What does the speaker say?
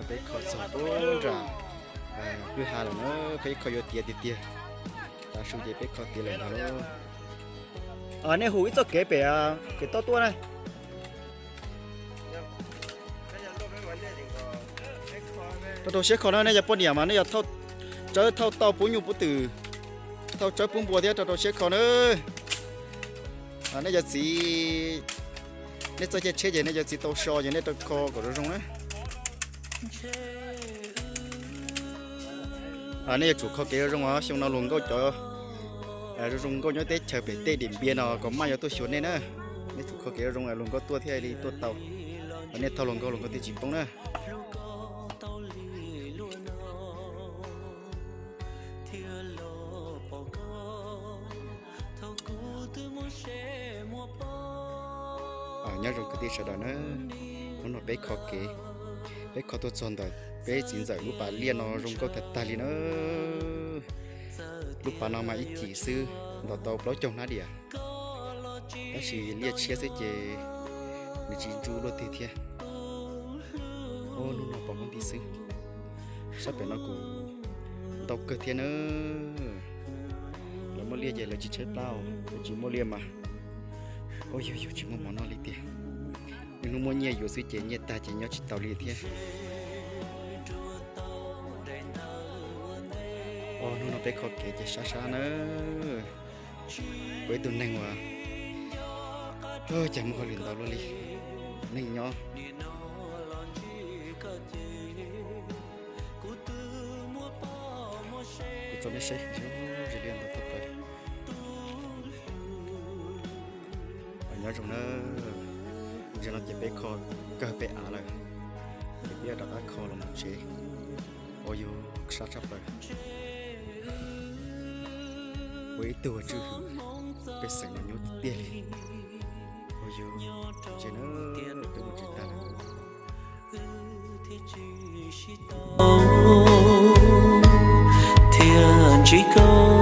Peb kho txog nram kwj ha lawm na, kho ib kho yuav tiav tiag tiag. Tav su ces peb kho tiav lawm ntag lauj. Nej hu ib txoj kev pem, kev tob tuaj na. Rau rau siab kho na, nej yog poj niam mas nej yog tsawb thauj tauj pub nyuj pub twm, thauj tsawb pub npua thiab rau rau siab kho na. Nej yog txiv, nej txawj caij tsheb ces nej yog txiv tau so ces nej rau kho kom zoo zoo na. Nej yuav tsum kho kev zoo zoo os, xyoo no luag nkauj cov zoo zoo nkauj nyob teb chaws pem tej Dim Npiab no kom maj yuav tuaj xyuas nej na. Nej tsum kho kev zoo zoo luag nkauj tuaj thiaj li tuaj tau. Kom nej thauj luag nkauj, luag nkauj thiaj tsis poob na. Nyob zoo kwv tij sawv daws na, hnub no peb kho kev, peb kho tuaj txog ntawm peb txiv ntxawm lub pas liaj no zoo nkauj tag tag li na. Lub pas no mas ib cim xwb ntaus tau plaub caug hnab diam, tab sis liaj tshiab xwb ces nws tsis ntsu luaj twg thiab. Hnub no pom hauv nti xwb, sab pem no kuj ntau kawg thiab na. Lawv muaj liaj ces lawv tsis tshaib plab, lawv tsis muaj liaj mas, ua yug yug tsis muaj mov noj li tiag. Hnub muaj nyiaj yuav xwb ces nyiaj tag ces nyob tsis tau li thiab. Hnub no peb kho kev ces sab sab na. Kuv ib tug neeg uas cas muaj hauj lwm ntau luaj li, neeg nyob. Kuv tso nej saib zoo zoo li ntau thaj plaws. Nyob zoo na, zaum no ces peb kho kawg peb av lawm, ces peb yuav rov qab kho los mus tsev. Ua yug sab tshaj plaws. Ua ib tug tswj hwm pej xeem no nyuaj tiag li. Ua yug, tsev na, twb mus tsis tag lawm. Thiaj ntsib koj